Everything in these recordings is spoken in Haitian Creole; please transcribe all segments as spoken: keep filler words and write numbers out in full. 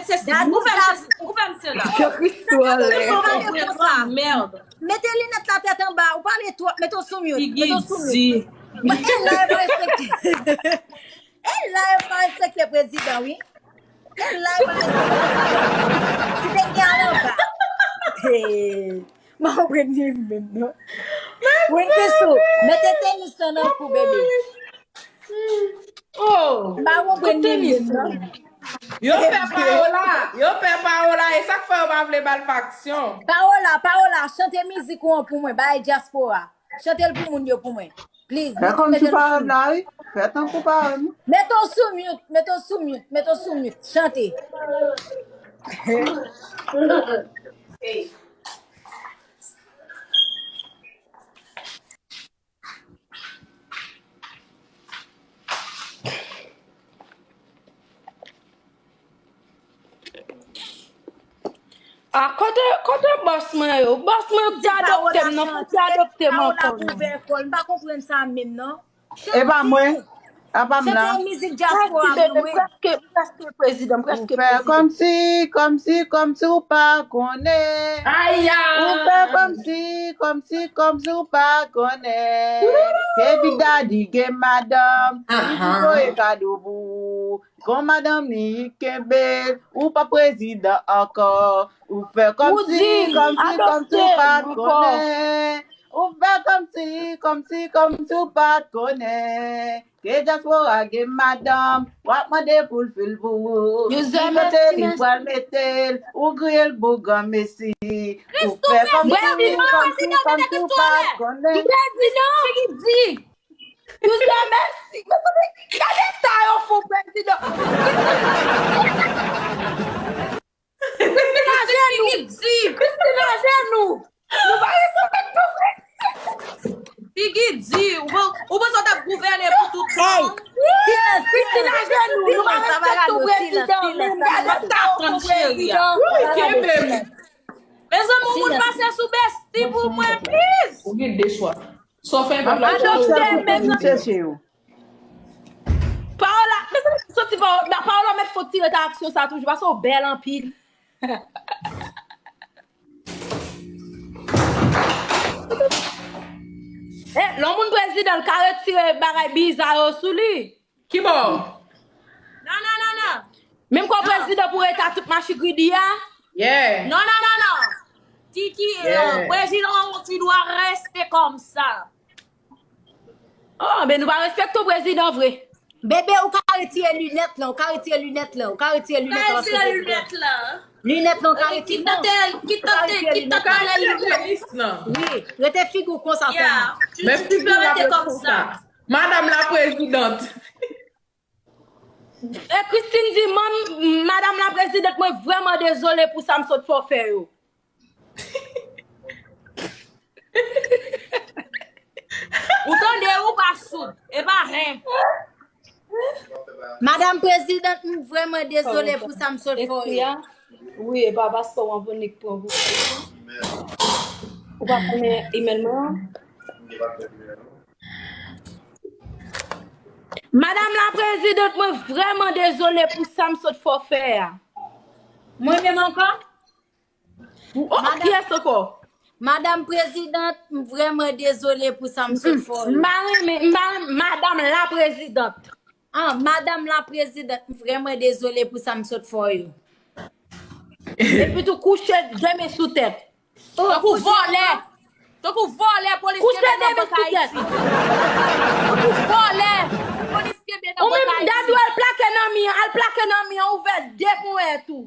Sesi, ou fè m sesi, ou fè m sela. Christoo anlè. Mèd. Mete linèt la tèt anba, ou pale twòp, mete w sou mute, mete w sou mute. Figi di. E la yo pa respekte. E la yo pa respekte prezidan, wi. E la yo pa respekte prezidan. Ti te gen anba. Hey. Mwen konprann li menm non. Wi, Christoo, mete tenis lan nan kou, bebe. Oh, mwen konprann li menm non. Yo fè Paola, yo fè Paola, e sa k fè yo pa vle ba l faksyon. Paola, Paola, chante mizik ou an pou mwen, bay dyaspora. Chante l pou moun yo pou mwen. Please, mete l sou mute. Fè kòmsi w pa wè m la, wi. Fè tankou w pa wè m. Mete w sou mute, mete w sou mute, mete w sou mute. Chante. Ah, kote, kote bòs mwen yo? Bòs mwen yo ki te adopte m nan, fò ki adopte m ankò. Paola ouvè kò l, m pa konprann sa menm non. E pa mwen, a pa m la. Chante yon mizik dyaspora nou wi. Prèske, prèske prezidan, prèske prezidan. Ou fè kòmsi, kòmsi, kòmsi w pa konnen. Aya! Ou fè kòmsi, kòmsi, kòmsi w pa konnen. Ke Big Daddy gen madanm, li di voye kado pou ou. Kon madanm li kenbe l, ou pa prezidan ankò. Ou fè kòmsi, kòmsi, kòmsi w pa t konnen. Ou fè kòmsi, kòmsi, kòmsi w pa t konnen. Ke dyaspora gen madanm, w ap mande pou l fil pou ou. Li mete li pral mete l, ou griye l pou granmesi. Ou fè kòmsi, kòmsi, kòmsi w pa t konnen. Prezidan! Dye mèsi. Mezanmi, gade eta yo fou prezidan. Christine ajenou. Christine ajenou. Nou pa respekte prezidan. Figi di, ou panse w t ap gouvène pou tout tan? Christine ajenou. Nou pa respekte prezidan. Menm gade eta yo fou prezidan. Kenbe m. Mezanmi, yon moun pase sou besti pou mwen, please. Ou gen de chwa. Sa w fè pèp la. Adopte, mezanmi. Paola, mezanmi, soti Paola, Paola mèt fò tire ta aksyon sa toujou, paske w bèl anpil. Eh, lè yon moun prezidan, l ka retire bagay biza yo sou li. Ki bò? Non, non, non, non. Menm kò prezidan pou eta tout machigridi a? Yeah. Non, non, non, non. Di ki, eh, prezidan, tu dois rester comme ça. Oh, ben nou pa respekte w prezidan vre. Bebe, ou ka retire linèt lan, ou ka retire linèt lan, ou ka retire linèt lan. Retire linèt lan. Linèt lan, ou ka retire. Ki tante, ki tante, ki tante. Wi, rete figi w konsa sèlman. Men figi w la rete konsa. Madam la prezidant. E Christine di, manm, madam la prezidant, mwen vrèman dezole pou sa m sot fè w fè yo. Ou tande, ou pa soud, e pa ren. Madam prezidant, m vrèman dezole pou sa m sot fè w yo. Wi, e pa paske w anvonik pran pou ou pa konnen imèl mwen an. Madam la prezidant, mwen vrèman dezole pou sa m sot fè w fè a. Mwen menm ankò? Oh, kiyès ankò? Madam prezidant, m vrèman dezole pou sa m sot fè w yo. M pa renmen, m pa renmen, madam la prezidant. Ah, madam la prezidant, m vrèman dezole pou sa m sot fè w yo. Epi tou kouche de men sou tèt. Tankou vòlè. Tankou vòlè polis kenbe nan Bank Ayiti. Tankou vòlè polis kenbe nan Bank Ayiti. Ou menm, Dadou, al plake nan mi an, al plake nan mi an, ouvè de pou wè tou.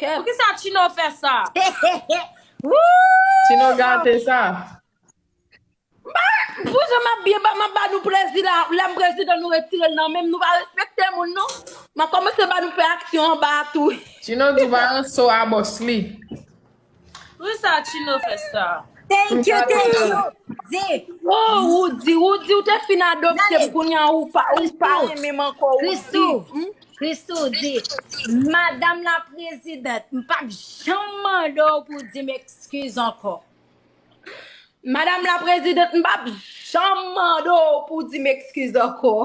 Poukisa Tino fè sa? Tino gate sa. M pa, pou jan m ap byen ba, m ap ba nou plezi la, lè m prezidan nou retire l nan men m, nou pa respekte moun non. M ap kòmanse ba nou fè aksyon anba a tou. Tino di w pa ranse w a bòs li. Poukisa Tino fè sa? Thank you, thank you. Di. Oh, Woody, Woody, ou te fin adopte m, kounye a ou pa, ou pa renmen m ankò, Woody. Christoo, Christoo, di, madam la prezidant, m p ap janm mande w pou di m eskiz ankò. Madam la prezidant, m p ap janm mande w pou di m eskiz ankò.